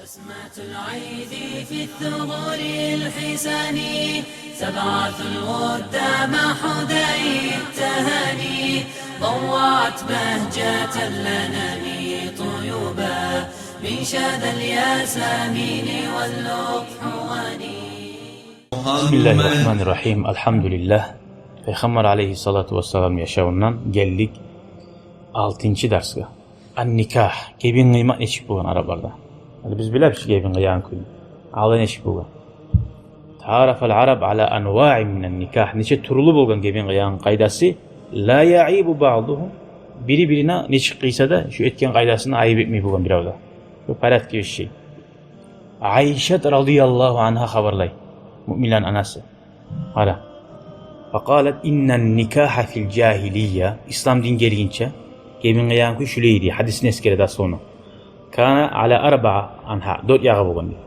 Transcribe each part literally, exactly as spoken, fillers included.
بسمة العيد في الثغور الحسان، سبعة الودى مع حدي التهاني، ضوعت بهجة الأنام طيوبا من شذا الياسمين واللقحوان. بسم الله الرحمن الرحيم. الحمد لله. Пайхаммар алейгьиссалату вассалам яшавундан гелдик алтынчы дарсгъа. Ан-никагь, гебин къыймакъ нечик болгъан арапларда? Гьали биз билебиз гебин къыягъан кюйню. Алда нечик болгъан? تعارف العرب على أنواع من النكاح. Нече тюрлю болгъан гебин къыягъан къайдасы. لا يعيب بعضهم. Бири-бирине нечик къыйса да, шу этген къайдасына айып этмей болгъан бирев де. Бу порядке вещей. Айшат радияллагьу ангьа хабарлай, муъминлени анасы. Къара. فقالت: إن النكاح في الجاهلية. Ислам дин гелгинче гебин къыягъан кюй шулай эди. Гьадисни эсгере дословно. كان على أربعة أنحاء. Дёрт ягъы болгъан дей.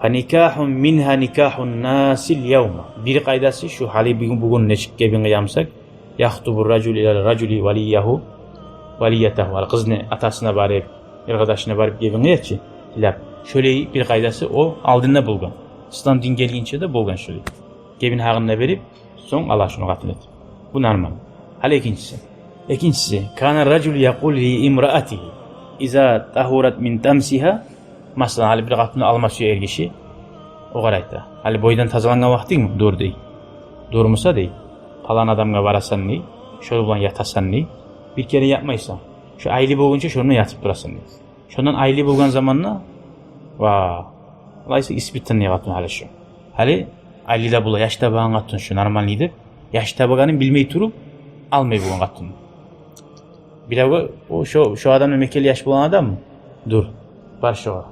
فنكاح منها نكاح الناس اليوم. Бир къайдасы шу гьали бугюн, бугюн нечик гебин къыямсакъ, يخطب الرجل إلى الرجل وليه، وليته. Гьали къызны атасына барып, эркъардашына барып гебин къыяр чы, тилеп. Шолай бир къайдасы о алдында болгъан. Ислам дин гелгинче де болгъан шолай. Гебин гьакъын да берип, сонг ала шуну къатын этип. Бу нормал. Гьали экинчиси. Экинчиси. كان الرجل يقول لامرأته إذا طهرت من طمسها. Масала, гьали бир къатынны алма сюе эргиши. Огъар айта. Гьали бойдан тазалангъан вакътингми? Дур дей. Дурмуса дей, палан адамгъа барасан дей, шону булан ятасан дей. Бир керен ятмайсан. Шо айлы болгъунча шонда ятып турасан дей. Шондан айлы болгъан заманда, ва, алайса испитанный къатын гьали шо. Гьали айлы да бола, яш табагъан къатын шо, нормальный деп, яш табагъанын билмей туруп, алмай болгъан къатын. Биревге, о, шо, шо адамны мекенли яш болагъан адаммы? Дур. Бар шогъар.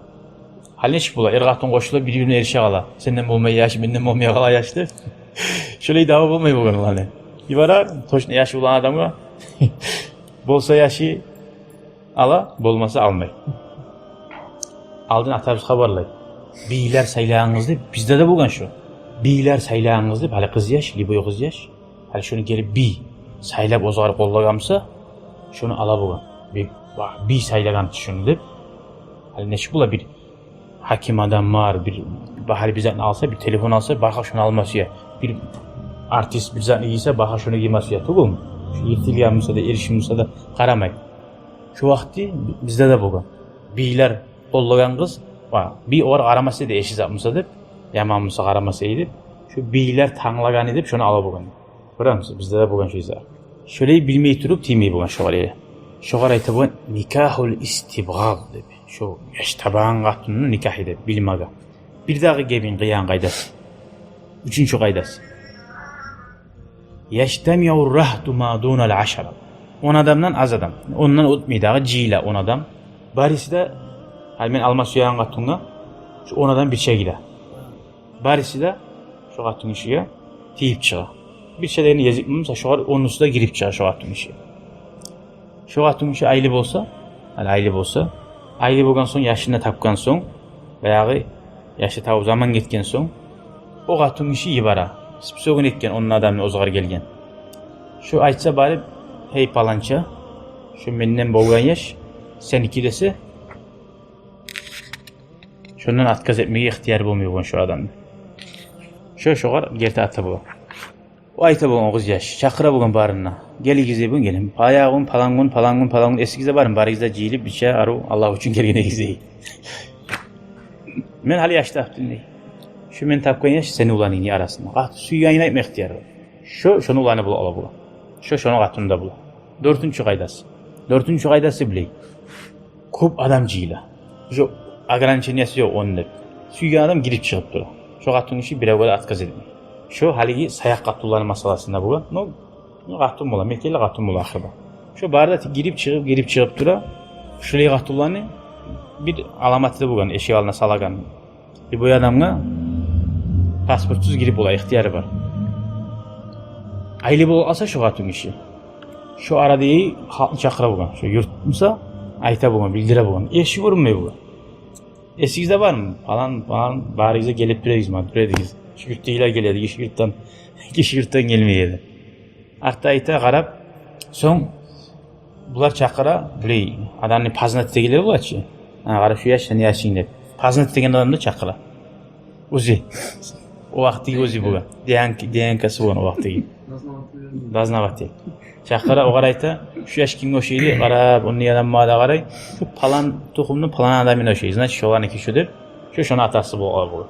Гьали нечик бола? Эр-къатын къошула, бир-бирине эрише къала. Сенден болмай яш, менден болмай къала яш деп. Шолай дава болмай болгъан оланы. Йиберер, точно яш болагъан адамгъа. Болса яшы, ала, болмаса алмай. Алдын атабыз хабарлай. Бийлер сайлагъан къыз деп, бизде де болгъан шо. Бийлер сайлагъан къыз деп, гьали къыз яш, любой къыз яш. Гьали шону гелип бий сайлап, оьзюне къоллагъан буса, шону ала болгъан. Бий, ва, бий сайлагъан шону деп. Гьали нечик бола бир гьаким адам бар, бир багьалы бир затны алса, бир телефон алса, бакъгъа шону алма сюе. Бир артист бир затны гийсе, бакъгъа шону гийме сюе. Тюгюлмю? Шу йыртылгъан буса да, эришим буса да къарамай. Шо вакъти бизде де болгъан. Бийлер къоллагъан къыз, ва, бий огъар къарамаса эди, эрши зат буса деп, яман буса къарамаса эди деп, шо бийлер танглагъан эди деп, шону ала болгъан. Гёремисиз, бизде де болгъан шо ишлер. Шолай билмей туруп тиймей болгъан шогъар эли. Шогъар айта болгъан никагьул истибгъад деп. Шо яш табагъан къатынны никагьы деп билмеге. Бирдагъы гебин къыягъан къайдасы. Уьчюнчю къайдасы. Яжтамиур рагьту ма дунал ашара. Он адамдан аз адам. Ондан оьтмей дагъы, жыйыла он адам. Бариси де, гьали мен алма сюеген къатынгъа, шо он адам бирче геле. Бариси де шо къатын гишиге тийип чыгъа. Бирче дегени гезикми, мисал, шогъар онусу да гирип чыгъа шо къатын гишиге. Шо къатын гиши айлы болса, гьали айлы болса, айлы болгъан сонг, яшын да тапгъан сонг, баягъы яшы тавуп заман гетген сонг, о къатын гиши йибере. Списогун этген он адамны, оьзюгер гелген. Шо айтса барып: «Гьей, паланча, шо менден болгъан яш сеники», — десе, шондан отказ этмеге ихтияр болмай болгъан шо адамны. Шо шогъар герти ата бола. О айта болгъан, о къыз яш чакъыра болгъан барын да: «Гелигиз, — дей, — бугюн гелин. Баягъы гюн, палан гюн, палан гюн, палан гюн эсигизде бармы? Барыгъыз да жыйылып, бирче арив Аллагь учун гелген эдигиз», — дей. «Мен гьали яш тапдым, — дей. — Шо мен тапгъан яш сени уланынг арасында. Къатты сюйгенин айтма ихтияр бар». Шо шону уланы бола, ала бола. Шо шону къатыны да бола. Дёртюнчю къайдасы. Дёртюнчю къайдасы булай. Кёп адам жыйыла. Шо ограничениясы ёкъ ону деп. Сюйген адам гирип чыгъып тура. Шо къатын гиши биревге де отказ этмей. Шо гьалиги саякъ къатынланы масъаласында болгъан. Но, но къатын бола, мекенли къатын бола ахырда. Шо бары да гирип чыгъып, гирип чыгъып тура. Шолай къатынланы бир аламаты да болгъан, эшик алдына салагъан. Любой адамгъа паспортсуз гирип бола, ихтияры бар. Айлы болуп къалса шо къатын гиши, шо арада халкъны чакъыра болгъан. Шо юрт буса, айта болгъан, билдире болгъан. Эши гёрюнмей болгъан. «Эсигизде бармы? Палан, палан, барыгъыз да гелип тура эдигиз, мана тура эдигиз. Шу юртдагъылар геле эди, шу юртдан киши юртдан гелмей эди». Артда айта, къарап, сонг булар чакъыра, булай, адамны познать этегенлер бола чы. «Ана, къара, шу яш сени яшынг», — деп. Познать этеген адамны чакъыра. Оьзю. О вакътиги оьзю болгъан. ДНК, ДНК-сы болгъан о вакътиги. Дознаватель. Чакъыра, огъар айта: «Шу яш кимге ошайды?» Къарап, ону янына да къарай. «Шу палан тухумну палан адамына ошайды. Значит, шоланыки шу», — деп. Шу шону атасы болгъан болгъан.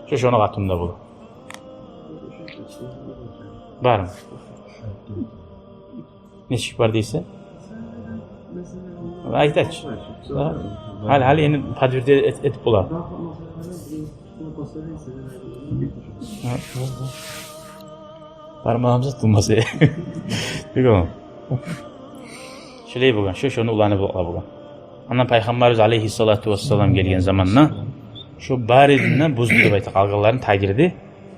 Шу шону къатыны да болгъан. Бармы? Нечик бар дейсе? Айтачы. Гьали, гьали энни подтвердить эт-, этип бола. Бармагъыбыз тутулмаса. Тюгюлмю? Шолай болгъан, шу шону уланы болгъан. Андан Пайхаммарыбыз алейгьиссалату вассалам гелген заманда шу барысын да бузду деп айта, къалгъанларын тайдырды.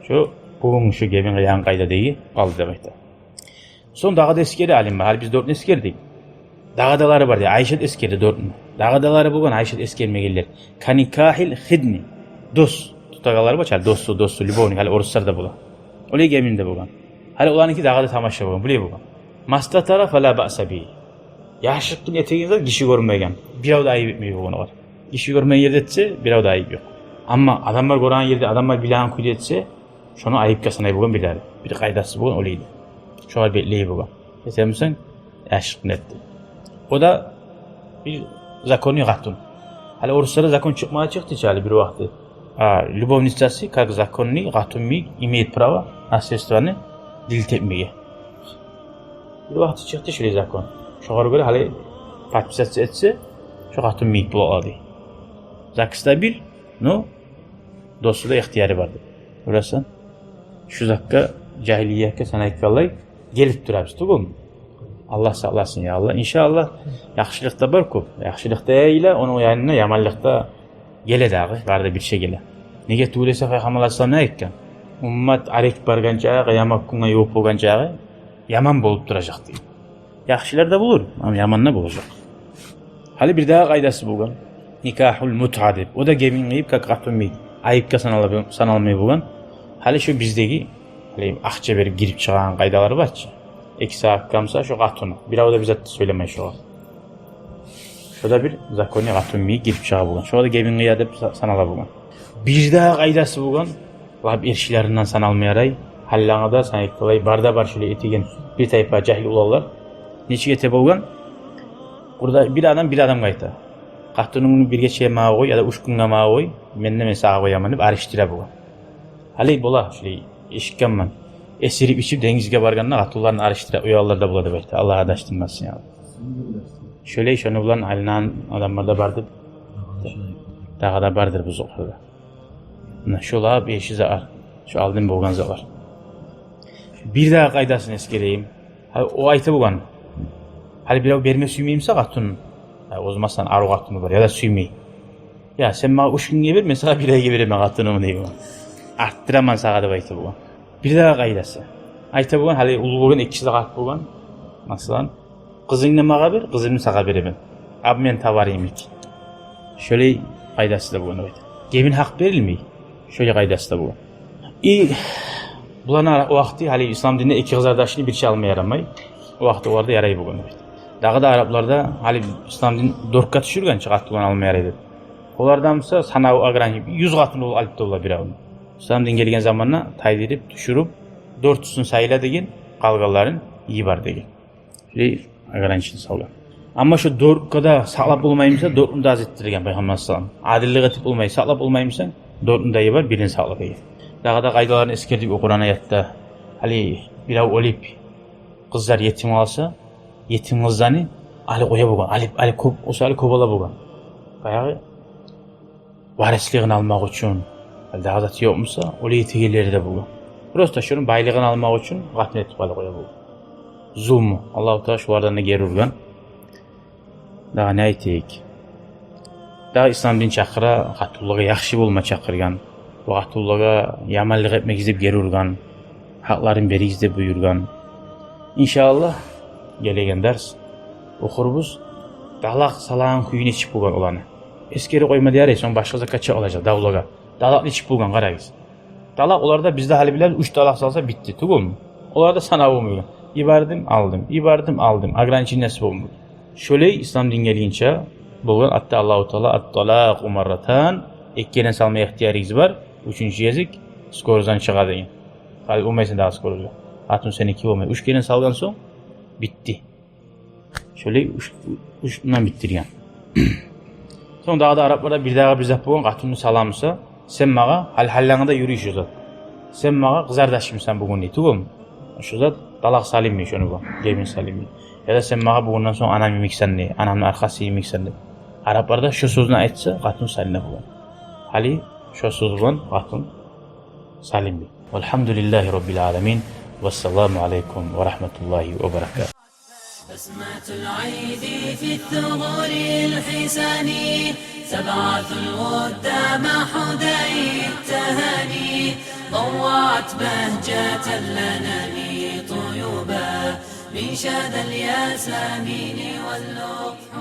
Шу бугюн шу гебин къыягъан къайдадагъы къалды деп айта. Сонг дагъы да эсгере алим бар. Гьали биз дёртню эсгердик. Дагъы да алар бар дей. Айшат эсгерди дёртню. Дагъы да алар болгъан Айшат эсгермегенлер. Каникахил хидни. Дос тутагъанлар бар чы, гьали досу, досу, любовник, гьали орусларда бола. Олай гебинде болгъан. Гьали оланыки дагъы да тамаша болгъан, булай болгъан. Мастатара фала баъса би. Яшыртгъын этеген зат гиши гёрмейген. Бирев де айып этмей болгъан огъар. Гиши гёрмейген ерде этсе, бирев де айып ёкъ. Амма адамлар гёреген ерде, адамлар билеген кюйде этсе, шону айыпгъа санай болгъан бир де. Бир къайдасы болгъан олай эди. Шогъар беклей болгъан. Этемисен, яшыртгъын этди. О да бир законный къатын. Гьали орусларда закон чыкъмагъа чыкъды чы гьали бир вакъти. А, любовницасы, как законный къатын йимик, имеет право наследствону делить этмеге. Бир вакъти чыкъды шулай закон. Шогъар гёре гьали подписаться этсе, шо къатын йимик бола ала дей. ЗАГС да бир, но досу да ихтияры бар дей. Гёресен, шу затгъа, жагьилиятгъа, сен айтгъанлай, гелип турабыз тюгюлмю? Аллагь сакъласын, я Аллагь. Иншааллагь, яхшылыкъ да бар кёп. Яхшылыкъ да яйыла, ону янына яманлыкъ да геле дагъы, бары да бирче геле. Неге тюгюл эсе, Пайхаммар алейгьиссалам не айтгъан? Уммат арек баргъанча, къыямат гюнге ювукъ болгъанча, яман болуп туражакъ деген. Яхшылар да болур, амма яман да болажакъ. Гьали бир дагъы къайдасы болгъан. Никахул мутъа деп. О да гебин къыйып, как къатын йимик, айыпгъа санала-, саналмай болгъан. Гьали шу биздеги, гьали акъча берип гирип чыгъагъан къайдалар бар чы. Эки сагьат къалса шу къатыны. Бирев де бир зат да сёйлемей шогъар. Шо да бир законный къатын йимик гирип чыгъа болгъан. Шогъар да гебин къыя деп са-, санала болгъан. Бир дагъы къайдасы болгъан. Лап эршилеринден саналмай ярай. Гьалланы да, сен айтгъанлай, бар да бар шулай этеген бир тайпа жагьил уланлар. Нечик эте болгъан? Къурда бир адам бир адамгъа айта: «Къатынынгны бир гече магъа къой, яда уьч гюнге магъа къой, мен де мен сагъа къояман», — деп арыштыра болгъан. Гьали бола шулай, эшитгенмен. Эсирип ичип денгизге баргъанда къатынларын арыштыра, уяллар да бола деп айта. Аллагь адашдырмасын, я Аллагь. Шолай, шону булан айланагъан адамлар да бардыр. Дагъы да бардыр бу зокъда. Муна шолар беши затлар, шу алдын болгъан затлар. Бир дагъы къайдасын эсгерейим. Гьали о айта болгъан: «Гьали бирев берме сюймей буса къатын, гьа, оьзю, масала, арив къатыны бар, яда сюймей. Я, сен магъа уьч гюнге бер, мен сагъа бир айгъа беремен къатынымны», — дей болгъан. «Артдыраман сагъа», — деп айта болгъан. Бир дагъы къайдасы. Айта болгъан, гьали уллу болгъан, эки киши де къарт болгъан, масала: «Къызынгны магъа бер, къызымны сагъа беремен. Обмен товара йимик». Шолай къайдасы да болгъан деп айта. Гебин гьакъ берилмей. Шолай къайдасы да болгъан. И буланы ара-, о вакъти гьали ислам динде эки къызардашны бирче алма ярамай. О вакъти олар да ярай болгъан деп айта. Дагъы да арапларда гьали ислам дин дёртге тюшюрген чы, къатынланы алма ярай деп. Оларда буса санаву ограничен, юз къатын ол алып да бола биревню. Ислам дин гелген заманда тайдырып, тюшюрюп, дёртюсюн сайла деген, къалгъанларын йибер деген. Шулай ограничение салгъан. Амма шу дёртге де сакълап болмай буса, дёртню де аз этдирген Пайхаммар алейгьиссалам. Адиллик этип болмай, сакълап болмай буса, дёртню де йибер, бирин сакъла деген. Дагъы да къайдаларын эсгердик о Къуран аятда. Гьали бирев оьлюп, къызлар етим къалса, етим къызланы алып къоя болгъан. Алып, алып кёп, оьзю алып кёп ала болгъан. Баягъы варислигин алмакъ учун, гьали дагъы зат ёкъ буса, олай этегенлери де болгъан. Просто шону байлыгъын алмакъ учун къатын этип къалып къоя болгъан. Зулму. Аллагьу Таала шолардан да гери ургъан. Дагъы не айтайыкъ? Дагъы ислам дин чакъыра, къатынлагъа яхшы болма чакъыргъан. Ва къатынлагъа яманлыкъ этмегиз деп гери ургъан. Гьакъларын беригиз деп буюргъан. Иншааллагь, гелеген дарс охурбуз. Талакъ салагъан кюйю нечик болгъан оланы. Эсгерип къойма дей ярай, сонг башгъа затгъа чыгъып къалажакъ, давлагъа. Талакъ нечик болгъан, къарагъыз. Талакъ оларда, бизде гьали билебиз, уьч талакъ салса битди, тюгюлмю? Оларда санав болмай болгъан. Йибердим, алдым, йибердим, алдым. Ограничениясы болмай болгъан. Шолай ислам дин гелгинче болгъан, гьатта Аллагьу Таала: «Ат-талакъу марратан, Эки керен салма ихтиярыгъыз бар, уьчюнчю гезик скоростдан чыгъа деген. Гьали болмайсан дагъы скоростгъа. Къатын сеники болмай. Уьч керен салгъан сонг битди. Шолай уьч, уьч булан битдирген. Сонг дагъы да арапларда бирдагъы бир зат болгъан, къатынны саламыса, сен магъа, гьал-гьаллангы да юрюй шо зат. Сен магъа къызардашмысан бугюн дей, тюгюлмю? Шо зат талакъ салынмай шону булан, жебин салынмай. Яда сен магъа бугюнден сонг анам йимиксен дей, анамны аркъасы йимиксен дей. Арапларда шо сёзню айтса, къатын салына булан. Гьали шо сёз булан къатын салынмай. Валгьамдулиллагьи раббил аламин. Вассаламу алайкум ва рагьматуллагьи ва баракатугь. بسمة العيد في الثغور الحسان، تبعث الود مع حدي التهاني، ضوعت بهجة لنا طيوبا من شذا الياسمين واللطف.